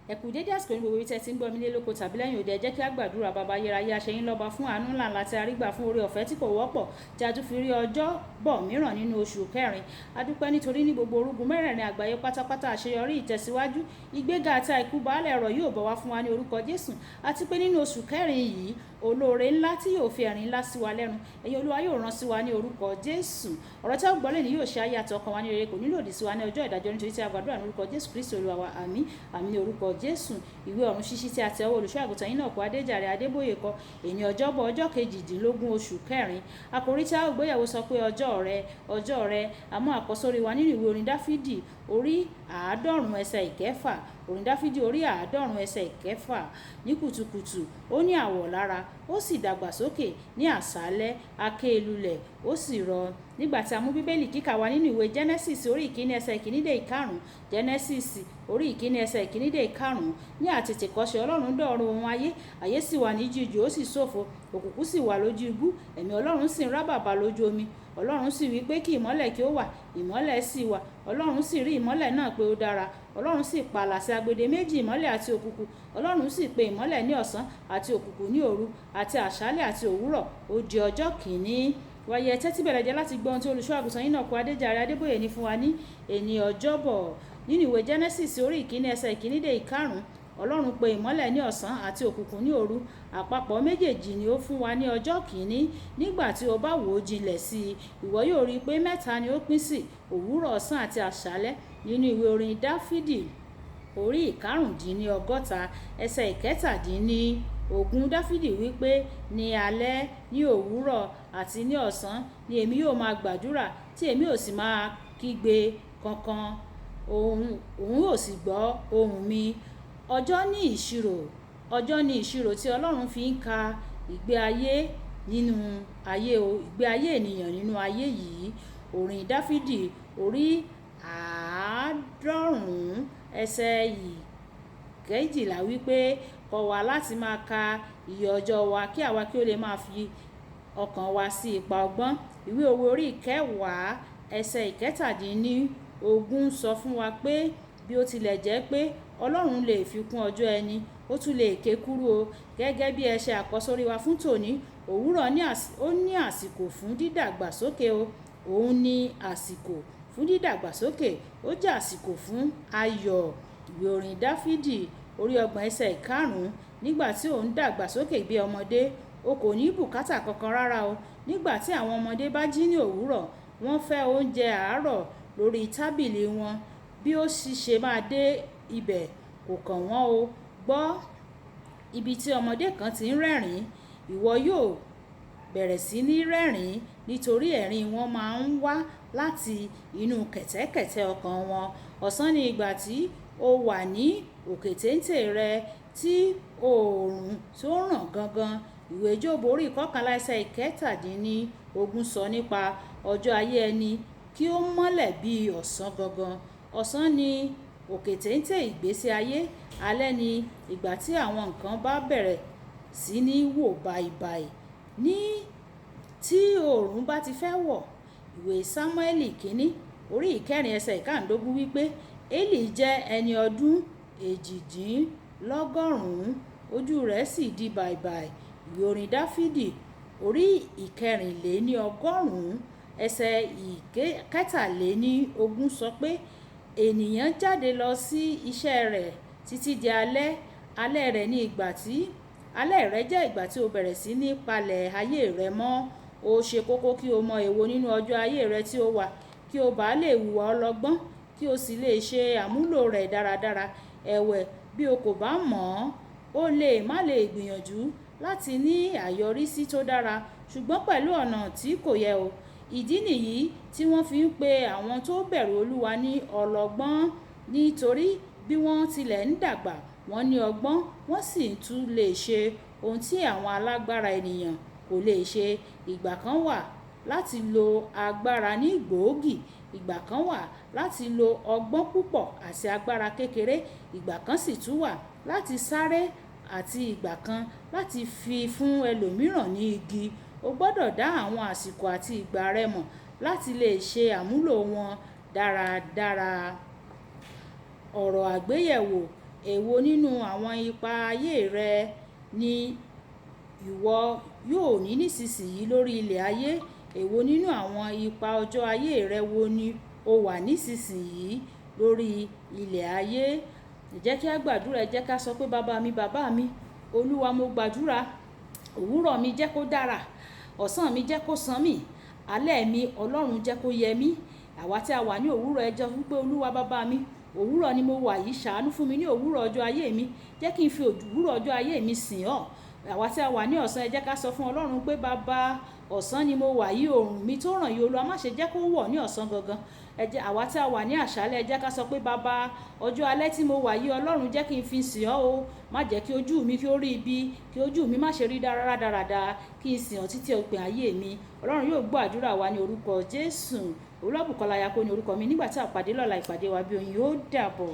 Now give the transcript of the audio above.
Ẹ kú dédé àsìkò ní gbogbo ibi tí ẹ ti ń gbọ́ mi lé lóko tàbí lẹ́yìn òde. Ẹ jẹ́ kí a gbàdúrà. Bàbá ayérayé, a ṣe yín lọ́ba fún àánú ńlá ńlá tí a rí gbà, fún oore ọ̀fẹ́ tí kò wọ́pọ̀ tí a tún fi rí ọjọ́ bọ̀ mìíràn nínú oṣù kẹrin. A dúpẹ́ nítorí ní gbogbo orúgun mẹ́rẹ̀ẹ̀rin àgbáyé pátápátá, àṣeyọrí, ìtẹ̀síwájú, ìgbéga àti àìkú baálẹ̀ ọ̀rọ̀ yóò bọ̀ wá fún wa ní orúkọ Jésù. Àti pé nínú oṣù kẹrin yìí, olóore ńlá tí yóò fi ẹ̀rín ńlá sí wa lẹ́nu, ẹ̀yin Olúwa yóò rán sí wa ní orúkọ Jésù. Ọ̀rọ̀ tí a gbọ́ lónìí yóò ṣe ayé àti ọkàn wa ní rere, kò ní lòdì sí wa ní ọjọ́ ìdájọ́, nítorí tí a gbàdúrà ní orúkọ Jésù Kristi Olúwa wa. Àmín, àmín ní orúkọ Jésù. Ìwé ọ̀run ṣíṣí tí a tẹ ọwọ́ olùṣọ́ àgùntàn yín náà kó Adéjàre Adébóyè kọ, èní ọjọ́bọ̀, ọjọ́ 18 oṣù kẹrin. Àkòrí tí a ó gbéyẹ̀wò sọ pé ọjọ́ rẹ, ọjọ́ rẹ. Àmọ́ àkọ́sórí wa nínú ìwé orin Dáfídì orí 90 ẹsẹ̀ 6. Orin Dáfídì orí 90 ẹsẹ̀ 6. Ní kùtùkùtù ó ní àwọ̀ lára, ó sì dàgbàsókè; ní àṣálẹ́ a ké e lulẹ̀, ó sì rọ. Nígbà tí a mú Bíbélì kíkà wá nínú ìwé Genesis orí 1 ẹsẹ̀ 1 dé 5. Genesis orí 1 ẹsẹ̀ 1 dé 5. Ní àtètèkọ́ṣe Ọlọ́run dá ọ̀run òun ayé, ayé sì wà ní jíjù, ó sì ṣófo, òkùnkùn sì wà lójú ibú, ẹ̀mí Ọlọ́run sì ń rábàbà lójú omi. Ọlọ́run sì wí pé, kí ìmọ́lẹ̀ kí ó wà, ìmọ́lẹ̀ sì wà. Ọlọ́run sì rí ìmọ́lẹ̀ náà pé ó dára. Ọlọ́run sì pààlà sí agbede méjì ìmọ́lẹ̀ àti òkùnkùn. Ọlọ́run sì pe ìmọ́lẹ̀ ní ọ̀sán àti òkùnkùn ní òru, àti àṣálẹ́ àti òwúrọ̀. Ó di ọjọ́ kìíní. Wáyé, ẹ tẹ́tí bẹ̀rẹ̀ jẹ́ láti gbọ́ ohun tí olùṣọ́ àgùntàn yín náà kó Adéjàre Adébóyè ní fún wa ní èní ọjọ́bọ̀. Nínú ìwé Genesis orí 1 ẹsẹ̀ 1 dé 5, Ọlọ́run pe ìmọ́lẹ̀ ní ọ̀sán àti òkùnkùn ní òru. Àpapọ̀ méjèèjì ni ó fún wa ní ọjọ́ kìíní. Nígbà tí o bá wò ó jinlẹ̀ sí i, ìwọ yóò rí i pé mẹ́ta ni ó pín sí: òwúrọ̀, ọ̀sán àti àṣálẹ́. Nínú ìwé orin Dáfídì orí 65 ẹsẹ̀ 17, Dáfídì wí pé, ní alẹ́, ní òwúrọ̀ àti ní ọ̀sán ni èmi yóò máa gbàdúrà, tí èmi ò sì máa kígbe kankan, òun yóò sì gbọ́ ohùn mi. Ọjọ́ ní ìṣirò, ọjọ́ ní ìṣirò tí Ọlọ́run fi ń ka ìgbé ayé nínú ayé o, ìgbé ayé ènìyàn nínú ayé yìí. Orin Dáfídì orí 90 ẹsẹ̀ 12 wí pé, kọ́ wa láti máa ka iye ọjọ́ wa, kí àwa kí ó lè máa fi ọkàn wa sí ipa ọgbọ́n. Ìwé Òwe orí 10 ẹsẹ̀ 17 sọ fún wa pé bí ó tilẹ̀ jẹ́ pé Ọlọ́run lè fi kún ọjọ́ ẹni, ó tún lè ké kúrú o. Gẹ́gẹ́ bí ẹ ṣe àkọ́sórí wa fún tòní, òwúrọ̀ ó ní àsìkò fún dídàgbàsókè o. Òun ní àsìkò fún dídàgbàsókè, ó jẹ́ àsìkò fún ayọ̀. Ìwé orin Dáfídì orí 30 ẹsẹ̀ 5. Nígbà tí ò ń dàgbàsókè bí ọmọdé, o kò ní bùkátà kankan rárá o. Nígbà tí àwọn ọmọdé bá jí ní òwúrọ̀, wọ́n fẹ́ oúnjẹ àárọ̀ lórí tábìlì wọn. Bí ó sì ṣe máa dé ibẹ̀ kò kàn wọ́n o. Gbọ́ ibi tí ọmọdé kan ti ń rẹ́rìn-ín, ìwọ yóò bẹ̀rẹ̀ sí ní rẹ́rìn-ín, nítorí ẹ̀rín wọn máa ń wá láti inú kẹ̀tẹ́kẹ̀tẹ́ ọkàn wọn. Ọ̀sán ni ìgbà tí o wà ní òkè téńté rẹ tí oòrùn tó ràn gangan. Ìwé Jóòbù orí 11 ẹsẹ̀ 17 sọ nípa ọjọ́ ayé ẹni kí ó mọ́lẹ̀ bí ọ̀sán gangan. Ọ̀sán ni òkè téńté ìgbésí ayé. Alẹ́ ni ìgbà tí àwọn nǹkan bá bẹ̀rẹ̀ sí ní wò bàìbàì, ní tí oòrùn bá ti fẹ́ wọ̀. Ìwé Sámúẹ́lì kìíní orí 4 ẹsẹ̀ 15 wí pé Eli jẹ́ ẹni ọdún 98, ojú rẹ̀ sì di bàìbàì. Ìwé orin Dáfídì orí 144 ẹsẹ̀ 23 sọ pé ènìyàn jáde lọ sí iṣẹ́ rẹ̀ títí di alẹ́. Alẹ́ rẹ̀ ní ìgbà tí alẹ́ rẹ jẹ́ ìgbà tí o bẹ̀rẹ̀ sí ní palẹ̀ ayé rẹ mọ́. Ó ṣe kókó kí o mọ èwo nínú ọjọ́ ayé rẹ tí ó wà, kí o bá lè wùwà ọlọ́gbọ́n, kí o sì lè ṣe àmúlò rẹ̀ dáradára. Ẹ̀wẹ̀, bí o kò bá mọ̀ ọ́n, o lè má lè gbìyànjú láti ní àyọrísí tó dára, ṣùgbọ́n pẹ̀lú ọ̀nà tí kò yẹ o. Ìdí nìyí tí wọ́n fi ń pe àwọn tó bẹ̀rù Olúwa ní ọlọ́gbọ́n, nítorí bí wọ́n tilẹ̀ ń dàgbà, wọ́n ní ọgbọ́n, wọ́n sì tún lè ṣe ohun tí àwọn alágbára ènìyàn kò lè ṣe. Ìgbà kan wà láti lo agbára ní gbòógì. Ìgbà kan wà láti lo ọgbọ́n púpọ̀ àti agbára kékeré. Ìgbà kan sì tún wà láti sáré àti ìgbà kan láti fi fún ẹlòmíràn ní igi. O gbọdọ̀ dá àwọn àsìkò àti ìgbà rẹ mọ̀ láti lè ṣe àmúlò wọn dáradára. Ọ̀rọ̀ àgbéyẹ̀wò. Èwo nínú àwọn ipa ayé rẹ ni ìwọ yóò ní nísinsìnyí lórí ilẹ̀ ayé? Èwo nínú àwọn ipa ọjọ́ ayé rẹ wo ni ó wà nísinsìnyí lórí ilẹ̀ ayé? Ẹ jẹ́ kí a gbàdúrà, ẹ jẹ́ ká sọ pé bàbá mi, bàbá mi, Olúwa mo gbàdúrà, òwúrọ̀ mi jẹ́ kó dára, ọ̀sán mi jẹ́ kó san mí, alẹ́ mi Ọlọ́run jẹ́ kó yẹ mí. Àwa tí a wà ní òwúrọ̀, ẹ jẹ́ wípé Olúwa bàbá mi, òwúrọ̀ ni mo wà yìí, ṣàánú fún mi ní òwúrọ̀ ọjọ́ ayé mi, jẹ́ kí n fi òwúrọ̀ ọjọ́ ayé mi sìn ọ́. Àwa tí a wà ní ọ̀sán, ẹ jẹ́ ká sọ fún Ọlọ́run pé bàbá, ọ̀sán ni mo wà yìí, òòrùn mi tó ràn yìí, Olúwa má ṣe jẹ́ kó wọ̀ ní ọ̀sán gangan. Ẹ jẹ́ àwa tí a wà ní àṣálẹ́, ẹ jẹ́ ká sọ pé bàbá, ọjọ́ alẹ́ tí mo wà yìí, Ọlọ́run jẹ́ kí n fi sìn ọ́ o. Má jẹ́ kí ojú mi kí ó rí ibi, kí ojú mi má ṣe rí dáradára, kí n sìn ọ́ títí òpin ayé mi. Ọlọ́run yóò gbọ́ àdúrà wa ní orúkọ Jésù. Olúwabùkọ́lá Ayako ní orúkọ mi. Nígbà tí a pàdé lọ́la, ìpàdé wa bí oyin ó dàbọ̀.